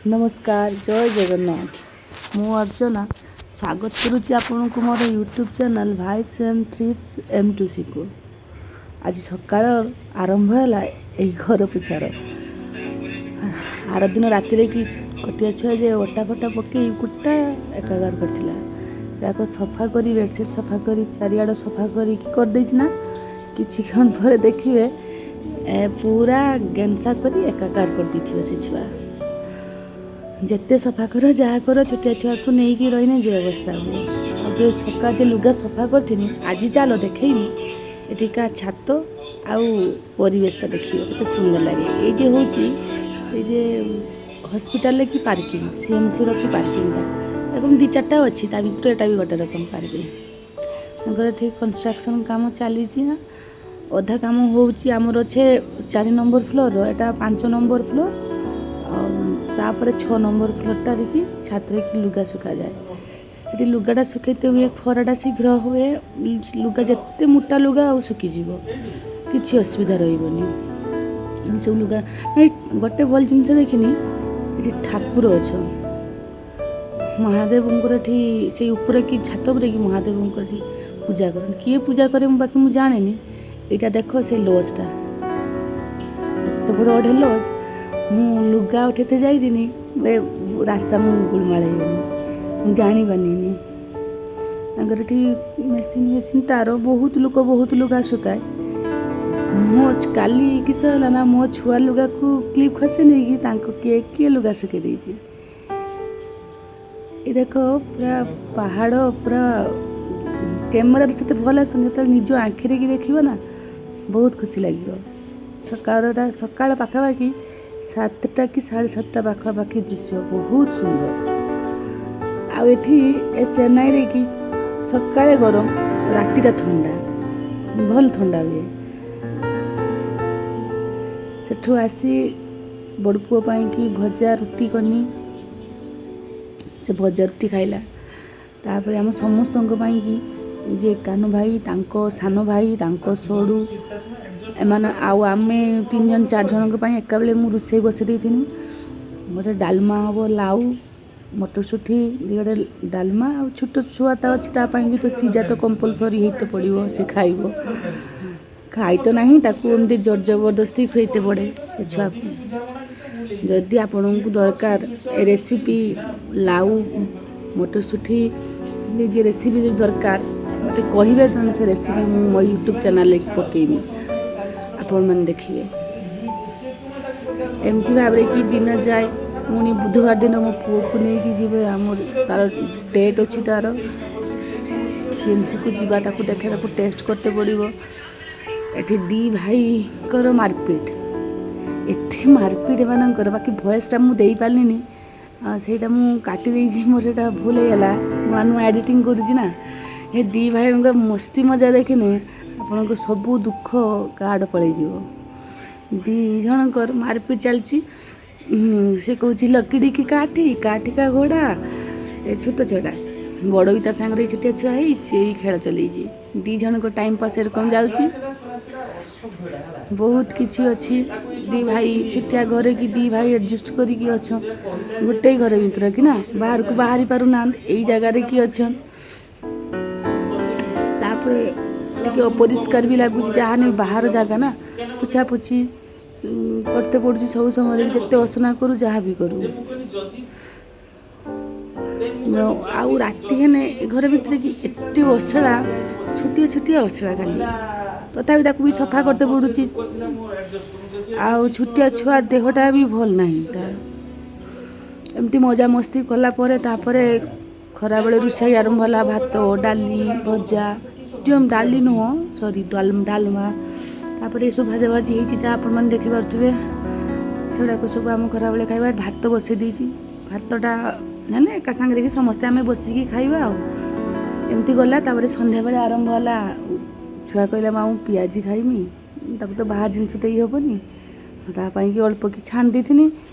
ନମସ୍କାର, ଜୟ ଜଗନ୍ନାଥ। ମୁଁ ଅର୍ଚ୍ଚନା, ସ୍ୱାଗତ କରୁଛି ଆପଣଙ୍କୁ ମୋର ୟୁଟ୍ୟୁବ୍ ଚ୍ୟାନେଲ୍ ଭାଇବ୍ସ ଏମ୍ ଥ୍ରିପ୍ସ ଏମ୍ ଟୁ ସିକୁ। ଆଜି ସକାଳ ଆରମ୍ଭ ହେଲା ଏଇ ଘର ପୋଛାର। ଆର ଦିନ ରାତିରେ କି କଟିଆ ଛୁଆ ଯେ ଅଟା ଫଟା ପକେଇ କୁଟା ଏକାକାର କରିଥିଲା, ତାକୁ ସଫା କରି, ବେଡ଼ସିଟ୍ ସଫା କରି, ଚାରିଆଡ଼ ସଫା କରିକି କରିଦେଇଛି ନା, କିଛି କ୍ଷଣ ପରେ ଦେଖିବେ ପୁରା ଗେନ୍ସା କରି ଏକାକାର କରିଦେଇଥିବ ସେ ଛୁଆ। ଯେତେ ସଫା କର, ଯାହା କର, ଛୋଟିଆ ଛୁଆକୁ ନେଇକି ରହିନେ ଯେ ଅବସ୍ଥା ହୁଏ। ଆଉ ଯେ ସକାଳ ଯେ ଲୁଗା ସଫା କରିଥିନି, ଆଜି ଚାଲ ଦେଖେଇମି ଏଠିକା ଛାତ ଆଉ ପରିବେଶଟା, ଦେଖିବ କେତେ ସୁନ୍ଦର ଲାଗେ। ଏଇ ଯେ ହେଉଛି ସେଇ ଯେ ହସ୍ପିଟାଲରେ କି ପାର୍କିଂ, ସିଏମ୍ସିର କି ପାର୍କିଂଟା ଏବଂ ଦୁଇ ଚାରିଟା ଅଛି, ତା ଭିତରୁ ଏଇଟା ବି ଗୋଟେ ରକମ ପାର୍କିଂ। ତାଙ୍କର ଏଠି କନଷ୍ଟ୍ରକ୍ସନ୍ କାମ ଚାଲିଛି ନା ଅଧା କାମ ହେଉଛି। ଆମର ଅଛେ 4 ନମ୍ବର ଫ୍ଲୋର୍ର, ଏଇଟା 5 ନମ୍ବର ଫ୍ଲୋର୍, ଆଉ ତାପରେ 6 ନମ୍ବର ଫ୍ଲୋର୍ଟାରେ କି ଛାତରେ କି ଲୁଗା ଶୁଖାଯାଏ। ଏଠି ଲୁଗାଟା ଶୁଖେଇତେ ହୁଏ, ଖରାଟା ଶୀଘ୍ର ହୁଏ। ଲୁଗା ଯେତେ ମୋଟା ଲୁଗା ଆଉ ଶୁଖିଯିବ, କିଛି ଅସୁବିଧା ରହିବନି। ଏସବୁ ଲୁଗା ଗୋଟେ ଭଲ ଜିନିଷ ଦେଖିନି, ଏଠି ଠାକୁର ଅଛନ୍ ମହାଦେବଙ୍କର। ଏଠି ସେଇ ଉପରେ କି ଛାତ ଉପରେ କି ମହାଦେବଙ୍କର ଏଠି ପୂଜା କରନ୍ତି। କିଏ ପୂଜା କରେ ମୁଁ ବାକି ମୁଁ ଜାଣିନି। ଏଇଟା ଦେଖ ସେ ଲଜ୍ଟା, ଏତେ ବଡ଼ ଗୋଟେ ଲଜ୍। ମୁଁ ଲୁଗା ଉଠେଇତେ ଯାଇଥିନି, ଏ ରାସ୍ତା ମୁଁ ଗୁଳମାଳ ହେଇଗଲି, ମୁଁ ଜାଣିପାରିଲିନି। ତାଙ୍କର ଏଠି ମେସିନ୍ ଫେସିନ୍ ତାର ବହୁତ ଲୋକ ବହୁତ ଲୁଗା ଶୁଖାଏ। ମୋ କାଲି କିସ ହେଲା ନା, ମୋ ଛୁଆ ଲୁଗାକୁ କ୍ଲିପ୍ ଖସେଇ ନେଇକି ତାଙ୍କ କିଏ କିଏ ଲୁଗା ଶୁଖେଇ ଦେଇଛି। ଏ ଦେଖ, ପୁରା ପାହାଡ଼, ପୁରା କ୍ୟାମେରାରେ ସେତେ ଭଲ ଆସୁନି, ଯେତେବେଳେ ନିଜ ଆଖିରେ କି ଦେଖିବ ନା, ବହୁତ ଖୁସି ଲାଗିବ। ସକାଳଟା, ସକାଳ ପାଖାପାଖି 7ଟା କି 7:30 ପାଖାପାଖି ଦୃଶ୍ୟ ବହୁତ ସୁନ୍ଦର। ଆଉ ଏଠି ଏ ଚେନ୍ନାଇରେ କି ସକାଳେ ଗରମ, ରାତିଟା ଥଣ୍ଡା, ଭଲ ଥଣ୍ଡା ହୁଏ। ସେଠୁ ଆସି ବଡ଼ ପୁଅ ପାଇଁକି ଭଜା ରୁଟି କନି, ସେ ଭଜା ରୁଟି ଖାଇଲା। ତାପରେ ଆମ ସମସ୍ତଙ୍କ ପାଇଁକି ଯେ କାନୁ ଭାଇ, ତାଙ୍କ ସାନ ଭାଇ, ତାଙ୍କ ସଡ଼ୁ ଏମାନେ ଆଉ ଆମେ ତିନି ଜଣ ଚାରି ଜଣଙ୍କ ପାଇଁ ଏକାବେଳେ ମୁଁ ରୋଷେଇ ବସେଇ ଦେଇଥିନି। ଗୋଟେ ଡାଲମା ହେବ, ଲାଉ ମଟରସୁଠି ଗୋଟେ ଡାଲମା। ଆଉ ଛୋଟ ଛୁଆଟା ଅଛି, ତା ପାଇଁକି ତ ସିଝା ତ କମ୍ପଲସରି ହେଇତେ ପଡ଼ିବ। ସେ ଖାଇବ, ଖାଇ ତ ନାହିଁ, ତାକୁ ଏମିତି ଜୋର ଜବରଦସ୍ତି ଖୁଆଇତେ ପଡ଼େ ସେ ଛୁଆକୁ। ଯଦି ଆପଣଙ୍କୁ ଦରକାର ଏ ରେସିପି, ଲାଉ ମଟରସୁଠି ଯେ ରେସିପି ଯଦି ଦରକାର, ମୋତେ କହିବେ, ତାହେଲେ ସେ ରେସିପି ମୁଁ ମୋ ୟୁଟ୍ୟୁବ୍ ଚ୍ୟାନେଲ୍ରେ ପକେଇବି, ଆପଣମାନେ ଦେଖିବେ। ଏମିତି ଭାବରେ କି ଦିନ ଯାଏ। ପୁଣି ବୁଧବାର ଦିନ ମୋ ପୁଅକୁ ନେଇକି ଯିବେ, ଆମର ତାର ଡେଟ୍ ଅଛି, ତାର ସିଏମ୍ସିକୁ ଯିବା, ତାକୁ ଦେଖେ, ତାକୁ ଟେଷ୍ଟ କରତେ ପଡ଼ିବ। ଏଠି ଦୁଇ ଭାଇଙ୍କର ମାରପିଟ, ଏତେ ମାରପିଟ ଏମାନଙ୍କର। ବାକି ଭଏସ୍ଟା ମୁଁ ଦେଇପାରିଲିନି, ସେଇଟା ମୁଁ କାଟି ଦେଇଛି, ମୋର ସେଇଟା ଭୁଲ ହେଇଗଲା। ନୂଆ ନୂଆ ଏଡ଼ିଟିଂ କରୁଛି ନା। ଏ ଦୁଇ ଭାଇଙ୍କର ମସ୍ତି ମଜା ଦେଖିନେ ଆପଣଙ୍କ ସବୁ ଦୁଃଖ ଗାଡ଼ ପଳେଇଯିବ। ଦୁଇ ଜଣଙ୍କର ମାରପିଟ ଚାଲିଛି। ସେ କହୁଛି लकड़ी की काठी, काठी का घोड़ा। ଏ ଛୋଟ ଛୁଆଟା, ବଡ଼ ବି ତା ସାଙ୍ଗରେ ଛୋଟିଆ ଛୁଆ ହେଇ ସେ ବି ଖେଳ ଚଲେଇଛି। ଦୁଇ ଜଣଙ୍କ ଟାଇମ୍ ପାସ୍ ଏରକମ ଯାଉଛି। ବହୁତ କିଛି ଅଛି। ଦୁଇ ଭାଇ ଛୋଟିଆ ଘରେ କି ଦୁଇ ଭାଇ ଆଡ଼ଜଷ୍ଟ କରିକି ଅଛନ୍ ଗୋଟେ ଘର ଭିତରେ କି ନା, ବାହାରକୁ ବାହାରି ପାରୁନାହାନ୍ତି, ଏଇ ଜାଗାରେ କି ଅଛନ୍। ତାପରେ ଟିକେ ଅପରିଷ୍କାର ବି ଲାଗୁଛି, ଯାହାନେ ବାହାର ଜାଗା ନା, ପୋଛାପୋଛି କରତେ ପଡ଼ୁଛି ସବୁ ସମୟରେ, ଯେତେ ଅସନା କରୁ, ଯାହା ବି କରୁ। ଆଉ ରାତି ହେନେ ଏ ଘର ଭିତରେ କି ଏତେ ଅସଳା, ଛୋଟିଆ ଛୋଟିଆ ଅସଳା ଖାଲି, ତଥାପି ତାକୁ ବି ସଫା କରତେ ପଡ଼ୁଛି। ଆଉ ଛୋଟିଆ ଛୁଆ ଦେହଟା ବି ଭଲ ନାହିଁ ତାର। ଏମିତି ମଜାମସ୍ତି କଲା ପରେ ତାପରେ ଖରାବେଳେ ରୋଷେଇ ଆରମ୍ଭ ହେଲା। ଭାତ, ଡାଲି, ଭଜା, ଡାଲି ନୁହଁ, ସରି, ଡାଲମା। ତାପରେ ଏସବୁ ଭଜା ଭାଜି ହେଇଛି, ଯାହା ଆପଣମାନେ ଦେଖିପାରୁଥିବେ। ସେଗୁଡ଼ାକ ସବୁ ଆମ ଖରାବେଳେ ଖାଇବା। ଭାତ ବସେଇ ଦେଇଛି, ଭାତଟା ହେଲେ ଏକା ସାଙ୍ଗରେ କି ସମସ୍ତେ ଆମେ ବସିକି ଖାଇବା। ଆଉ ଏମିତି ଗଲା। ତାପରେ ସନ୍ଧ୍ୟାବେଳେ ଆରମ୍ଭ ହେଲା। ଛୁଆ କହିଲା, ମା, ମୁଁ ପିଆଜି ଖାଇମି। ତାକୁ ତ ବାହାର ଜିନିଷ ଦେଇ ହେବନି, ତା ପାଇଁକି ଅଳ୍ପ କି ଛାଣି ଦେଇଥିନି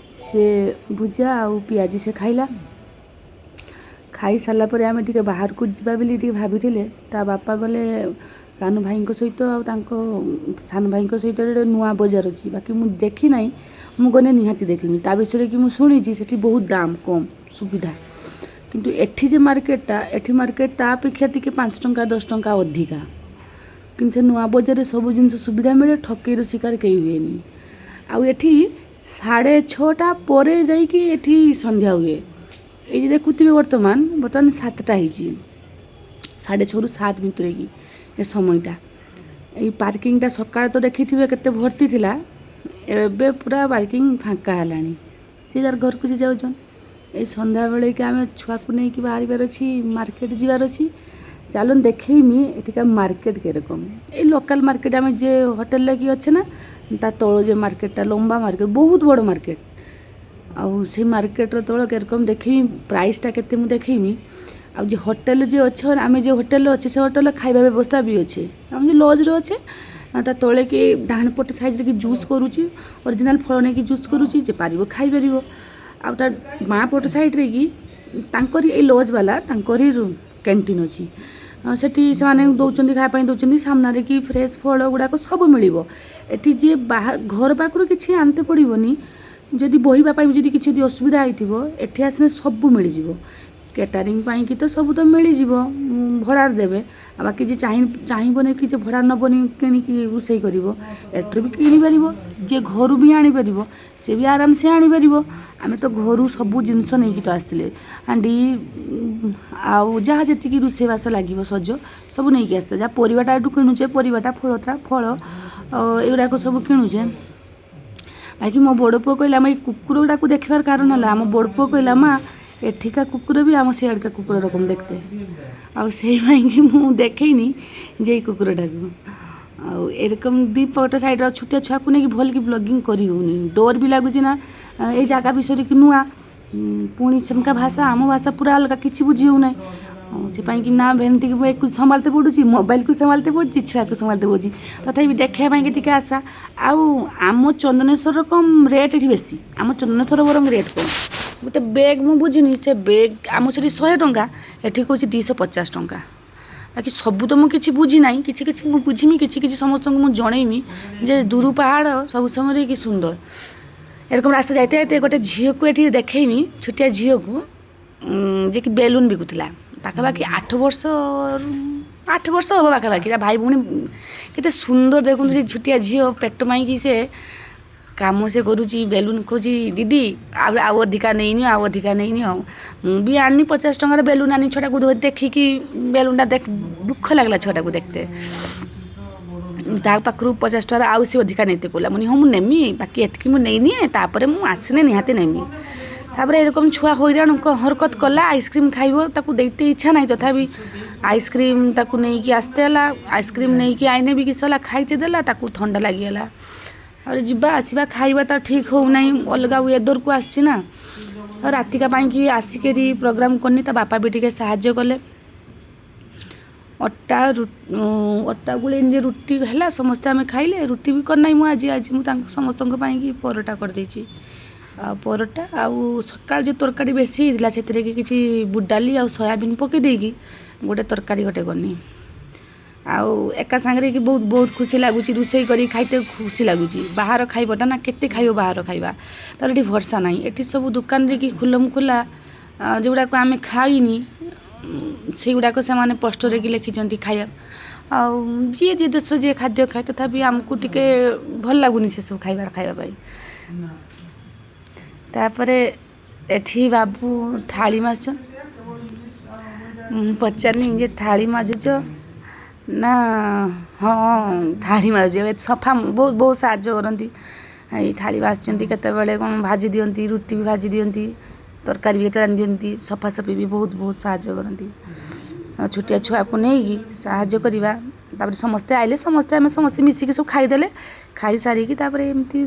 ସେ ଭୁଜା ଆଉ ପିଆଜି, ସେ ଖାଇଲା। ଖାଇ ସାରିଲା ପରେ ଆମେ ଟିକେ ବାହାରକୁ ଯିବା ବୋଲି ଟିକେ ଭାବିଥିଲେ। ତା ବାପା ଗଲେ ସାନ ଭାଇଙ୍କ ସହିତ ଆଉ ତାଙ୍କ ସାନ ଭାଇଙ୍କ ସହିତ ଗୋଟେ ନୂଆ ବଜାର ଅଛି, ବାକି ମୁଁ ଦେଖି ନାହିଁ। ମୁଁ ଗଲେ ନିହାତି ଦେଖିବି ତା ବିଷୟରେ କି ମୁଁ ଶୁଣିଛି ସେଠି ବହୁତ ଦାମ କମ୍, ସୁବିଧା। କିନ୍ତୁ ଏଠି ଯେ ମାର୍କେଟଟା, ଏଠି ମାର୍କେଟ ତା ଅପେକ୍ଷା ଟିକେ 5 ଟଙ୍କା 10 ଟଙ୍କା ଅଧିକା। କିନ୍ତୁ ସେ ନୂଆ ବଜାରରେ ସବୁ ଜିନିଷ ସୁବିଧା ମିଳେ, ଠକେଇର ଶିକାର କେହି ହୁଏନି। ଆଉ ଏଠି 6:30 ପରେ ଯାଇକି ଏଠି ସନ୍ଧ୍ୟା ହୁଏ। ଏଇ ଦେଖୁଥିବେ ବର୍ତ୍ତମାନ ବର୍ତ୍ତମାନ 7ଟା ହେଇଛି, 6:30ରୁ 7 ଭିତରେ କି ଏ ସମୟଟା। ଏଇ ପାର୍କିଂଟା ସକାଳେ ତ ଦେଖିଥିବେ କେତେ ଭର୍ତ୍ତି ଥିଲା, ଏବେ ପୁରା ପାର୍କିଂ ଫାଙ୍କା ହେଲାଣି। ଯିଏ ଯାର ଘରକୁ ସେ ଯାଉଛନ୍। ଏଇ ସନ୍ଧ୍ୟାବେଳେ କି ଆମେ ଛୁଆକୁ ନେଇକି ବାହାରିବାର ଅଛି, ମାର୍କେଟ ଯିବାର ଅଛି। ଚାଲୁନ୍ ଦେଖେଇମି ଏଠିକା ମାର୍କେଟ କିରକମ। ଏଇ ଲୋକାଲ ମାର୍କେଟ, ଆମେ ଯେ ହୋଟେଲରେ କି ଅଛେ ନା, ତା ତଳ ଯେ ମାର୍କେଟଟା ଲମ୍ବା ମାର୍କେଟ, ବହୁତ ବଡ଼ ମାର୍କେଟ। ଆଉ ସେଇ ମାର୍କେଟର ତଳ କିରକମ ଦେଖେଇମି, ପ୍ରାଇସଟା କେତେ ମୁଁ ଦେଖେଇମି। ଆଉ ଯେ ହୋଟେଲ ଯେ ଅଛ, ଆମେ ଯେ ହୋଟେଲରେ ଅଛେ, ସେ ହୋଟେଲରେ ଖାଇବା ବ୍ୟବସ୍ଥା ବି ଅଛି। ଆମେ ଯେ ଲଜ୍ରେ ଅଛେ, ତା ତଳେ କି ଡାହାଣ ପଟ ସାଇଡ଼୍ରେ କି ଜୁସ୍ କରୁଛି, ଅରିଜିନାଲ୍ ଫଳ ନେଇକି ଜୁସ୍ କରୁଛି, ଯେ ପାରିବ ଖାଇପାରିବ। ଆଉ ତା ବାଁ ପଟ ସାଇଡ଼୍ରେ କି ତାଙ୍କରି ଏଇ ଲଜ୍ ବାଲା ତାଙ୍କରି କ୍ୟାଣ୍ଟିନ୍ ଅଛି। ସେଠି ସେମାନେ ଦେଉଛନ୍ତି, ଖାଇବା ପାଇଁ ଦେଉଛନ୍ତି। ସାମ୍ନାରେ କି ଫ୍ରେଶ୍ ଫଳ ଗୁଡ଼ାକ ସବୁ ମିଳିବ। ଏଠି ଯିଏ ଘର ପାଖରୁ କିଛି ଆଣିତେ ପଡ଼ିବନି। ଯଦି ବହିବା ପାଇଁ ଯଦି କିଛି ଯଦି ଅସୁବିଧା ହେଇଥିବ, ଏଠି ଆସିଲେ ସବୁ ମିଳିଯିବ। କ୍ୟାଟରିଂ ପାଇଁକି ତ ସବୁ ତ ମିଳିଯିବ, ଭଡ଼ାରେ ଦେବେ। ଆଉ ବାକି ଯିଏ ଚାହିଁବନି କି ଯେ ଭଡ଼ା ନେବନି, କିଣିକି ରୋଷେଇ କରିବ, ଏଠୁ ବି କିଣିପାରିବ। ଯିଏ ଘରୁ ବି ଆଣିପାରିବ, ସେ ବି ଆରାମସେ ଆଣିପାରିବ। ଆମେ ତ ଘରୁ ସବୁ ଜିନିଷ ନେଇକି ତ ଆସିଥିଲେ, ହାଣ୍ଡି ଆଉ ଯାହା ଯେତିକି ରୋଷେଇବାସ ଲାଗିବ ସଜ ସବୁ ନେଇକି ଆସିଥିଲେ। ଯାହା ପରିବାଟା ଏଠୁ କିଣୁଛେ, ପରିବାଟା, ଫଳଟା, ଫଳ ଏଗୁଡ଼ାକ ସବୁ କିଣୁଛେ। ବାକି ମୋ ବଡ଼ ପୁଅ କହିଲା, ଆମ ଏଇ କୁକୁର ଗୁଡ଼ାକୁ ଦେଖିବାର କାରଣ ହେଲା, ଆମ ବଡ଼ ପୁଅ କହିଲା, ମା ଏଠିକା କୁକୁର ବି ଆମ ସିଆଡ଼କା କୁକୁର ରକମ ଦେଖତେ। ଆଉ ସେଇ ପାଇଁକି ମୁଁ ଦେଖେଇନି ଯେ ଏଇ କୁକୁରଟାକୁ। ଆଉ ଏରକମ ଦୁଇ ପଟ ସାଇଡ଼୍ର ଛୋଟିଆ ଛୁଆକୁ ନେଇକି ଭଲକି ବ୍ଲଗିଂ କରି ହେଉନି, ଡର ବି ଲାଗୁଛି ନା। ଏଇ ଜାଗା ବିଷୟରେ କି ନୂଆ, ପୁଣି ସେମକା ଭାଷା, ଆମ ଭାଷା ପୁରା ଅଲଗା, କିଛି ବୁଝି ହେଉନାହିଁ। ସେ ପାଇଁକି ନା ଭେଣ୍ଟିକି ମୁଁ ଏକୁ ସମ୍ଭାଳତେ ପଡ଼ୁଛି, ମୋବାଇଲକୁ ସମ୍ଭାଳତେ ପଡ଼ୁଛି, ଛୁଆକୁ ସମ୍ଭାଳତେ ପଡ଼ୁଛି। ତଥାପି ଦେଖିବା ପାଇଁକି ଟିକେ ଆଶା। ଆଉ ଆମ ଚନ୍ଦନେଶ୍ୱରର କମ୍ ରେଟ୍ ଏଠି ବେଶୀ, ଆମ ଚନ୍ଦନେଶ୍ୱର ବରଂ ରେଟ୍ କମ୍। ଗୋଟେ ବ୍ୟାଗ୍ ମୁଁ ବୁଝିନି, ସେ ବ୍ୟାଗ୍ ଆମ ସେଠି 100 ଟଙ୍କା, ଏଠି କହୁଛି 250 ଟଙ୍କା। ବାକି ସବୁ ତ ମୁଁ କିଛି ବୁଝି ନାହିଁ, କିଛି କିଛି ମୁଁ ବୁଝିମି, କିଛି କିଛି ସମସ୍ତଙ୍କୁ ମୁଁ ଜଣେଇମି ଯେ ଦୂରୁ ପାହାଡ଼ ସବୁ ସମୟରେ କି ସୁନ୍ଦର। ଏରକମ ରାସ୍ତା ଯାଇତେ ଯାଇତେ ଗୋଟେ ଝିଅକୁ ଏଠି ଦେଖେଇମି, ଛୋଟିଆ ଝିଅକୁ ଯିଏକି ବେଲୁନ୍ ବିକୁଥିଲା। ପାଖାପାଖି 8 ବର୍ଷ, 8 ବର୍ଷ ହେବ ପାଖାପାଖି। ତା ଭାଇ ଭଉଣୀ କେତେ ସୁନ୍ଦର ଦେଖନ୍ତୁ। ସେ ଛୋଟିଆ ଝିଅ ପେଟ ମାଇକି ସେ କାମ ସେ କରୁଛି, ବେଲୁନ୍ କହୁଛି, ଦିଦି ଆଉ ଆଉ ଅଧିକା ନେଇନି, ଆଉ ଅଧିକା ନେଇନି। ଆଉ ମୁଁ ବି ଆଣିନି, 50 ଟଙ୍କାର ବେଲୁନ୍ ଆଣି ଛୁଆଟାକୁ ଦେଖିକି ବେଲୁନ୍ଟା ଦେଖ ଦୁଃଖ ଲାଗିଲା ଛୁଆଟାକୁ ଦେଖତେ। ତା ପାଖରୁ 50 ଟଙ୍କାର ଆଉ ସେ ଅଧିକା ନେଇତେ କହିଲା। ମୁଁ ହଁ ମୁଁ ନେମି, ବାକି ଏତିକି ମୁଁ ନେଇନିଏ, ତାପରେ ମୁଁ ଆସିନେ ନିହାତି ନେମି। ତାପରେ ଏରକମ ଛୁଆ ହଇରାଣ ହରକତ କଲା, ଆଇସ୍କ୍ରିମ୍ ଖାଇବ, ତାକୁ ଦେଇତେ ଇଚ୍ଛା ନାହିଁ, ତଥାପି ଆଇସ୍କ୍ରିମ୍ ତାକୁ ନେଇକି ଆସିତେ ହେଲା। ଆଇସ୍କ୍ରିମ୍ ନେଇକି ଆଇନେ ବି କିସ ହେଲା, ଖାଇତେ ଦେଲା, ତାକୁ ଥଣ୍ଡା ଲାଗିଗଲା। ଆଉ ଯିବା ଆସିବା ଖାଇବା ତ ଠିକ୍ ହେଉନାହିଁ, ଅଲଗା ୱେଦରକୁ ଆସିଛି ନା। ଆଉ ରାତିକା ପାଇଁକି ଆସିକି ଏଠି ପ୍ରୋଗ୍ରାମ୍ କରିନି, ତା ବାପା ବି ଟିକେ ସାହାଯ୍ୟ କଲେ। ଅଟା ଅଟା ଗୋଳେଇ ନିଜେ ରୁଟି ହେଲା, ସମସ୍ତେ ଆମେ ଖାଇଲେ। ରୁଟି ବି କରିନାହିଁ ମୁଁ ଆଜି, ଆଜି ମୁଁ ତାଙ୍କ ସମସ୍ତଙ୍କ ପାଇଁକି ପରଟା କରିଦେଇଛି। ଆଉ ପରଟା ଆଉ ସକାଳେ ଯେଉଁ ତରକାରୀ ବେଶୀ ହେଇଥିଲା, ସେଥିରେ କି କିଛି ବୁଟ ଡାଲି ଆଉ ସୋୟାବିନ୍ ପକାଇ ଦେଇକି ଗୋଟେ ତରକାରୀ ଗୋଟେ କଲି। ଆଉ ଏକା ସାଙ୍ଗରେ କି ବହୁତ ବହୁତ ଖୁସି ଲାଗୁଛି, ରୋଷେଇ କରି ଖାଇତେ ଖୁସି ଲାଗୁଛି। ବାହାର ଖାଇବାଟା ନା କେତେ ଖାଇବ ବାହାର ଖାଇବା, ତାର ଏଠି ଭରସା ନାହିଁ। ଏଠି ସବୁ ଦୋକାନରେ କି ଖୁଲମ ଖୋଲା ଯେଉଁଗୁଡ଼ାକ ଆମେ ଖାଇନି, ସେଇଗୁଡ଼ାକ ସେମାନେ ପୋଷ୍ଟରରେ କି ଲେଖିଛନ୍ତି ଖାଇବା। ଆଉ ଯିଏ ଯିଏ ଦେଶ ଯିଏ ଖାଦ୍ୟ ଖାଏ, ତଥାପି ଆମକୁ ଟିକେ ଭଲ ଲାଗୁନି ସେସବୁ ଖାଇବା ଖାଇବା ପାଇଁ। ତାପରେ ଏଠି ବାବୁ ଥାଳି ମାଜୁଛନ୍। ମୁଁ ପଚାରିନି ଯେ ଥାଳି ମାଜୁଛ ନା? ହଁ, ଥାଳି ମାଜୁଛି। ସଫା ବହୁତ ବହୁତ ସାହାଯ୍ୟ କରନ୍ତି। ଏଇ ଥାଳି ମାଜୁଛନ୍ତି, କେତେବେଳେ କ'ଣ ଭାଜି ଦିଅନ୍ତି, ରୁଟି ବି ଭାଜି ଦିଅନ୍ତି, ତରକାରୀ ବି କେତେବେଳେ ରାନ୍ଧି ଦିଅନ୍ତି। ସଫାସଫି ବି ବହୁତ ବହୁତ ସାହାଯ୍ୟ କରନ୍ତି। ଆଉ ଛୋଟିଆ ଛୁଆକୁ ନେଇକି ସାହାଯ୍ୟ କରିବା। ତାପରେ ସମସ୍ତେ ଆଇଲେ, ସମସ୍ତେ ଆମେ ସମସ୍ତେ ମିଶିକି ସବୁ ଖାଇଦେଲେ। ଖାଇସାରିକି ତାପରେ ଏମିତି